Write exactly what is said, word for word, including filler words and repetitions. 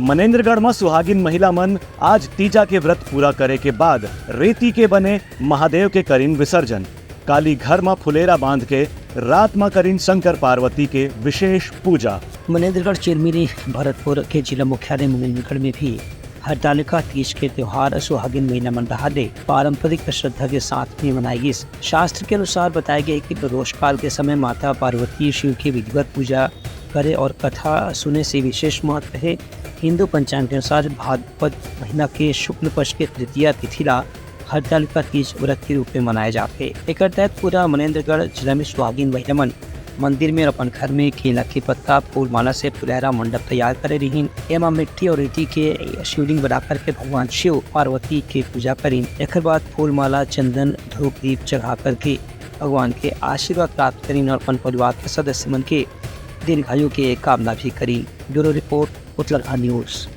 मनेन्द्रगढ़ म सुहागिन महिला मन आज तीजा के व्रत पूरा करे के बाद रेती के बने महादेव के करिन विसर्जन। काली घर म फुलेरा बांध के रात म करिन शंकर पार्वती के विशेष पूजा। मनेन्द्रगढ़, चिरमिरी, भरतपुर के जिला मुख्यालय मनेन्द्रगढ़ में भी हरतालिका तीज के त्योहार सुहागिन महिला मन डहार ले पारंपरिक श्रद्धा के साथ में मनाए गिस। शास्त्र के अनुसार बताए गए कि प्रदोष काल के समय माता पार्वती शिव की विधिवत पूजा करे और कथा सुने से विशेष महत्व है। हिंदू पंचांग के अनुसार भाद्रपद महीना के शुक्ल पक्ष के तृतीया तिथि ला हरतालिका तीज व्रत के रूप में मनाए जाथे। एकर तहत पूरा मनेन्द्रगढ़ जिला में सुहागिन महिला मन मंदिर में अपन घर में केला के पत्ता, फूल माला से फुलैरा मंडप तैयार करे रहिन। एमा मिट्टी और रेती के शिवलिंग बनाकर के भगवान शिव पार्वती के पूजा करिन। एकर बाद फूल माला, चंदन, धूप, दीप चढ़ा करके भगवान के आशीर्वाद प्राप्त करिन और अपन परिवार के सदस्य मन के दीर्घायु के कामना भी करिन। ब्यूरो रिपोर्ट, उतलगहा न्यूज।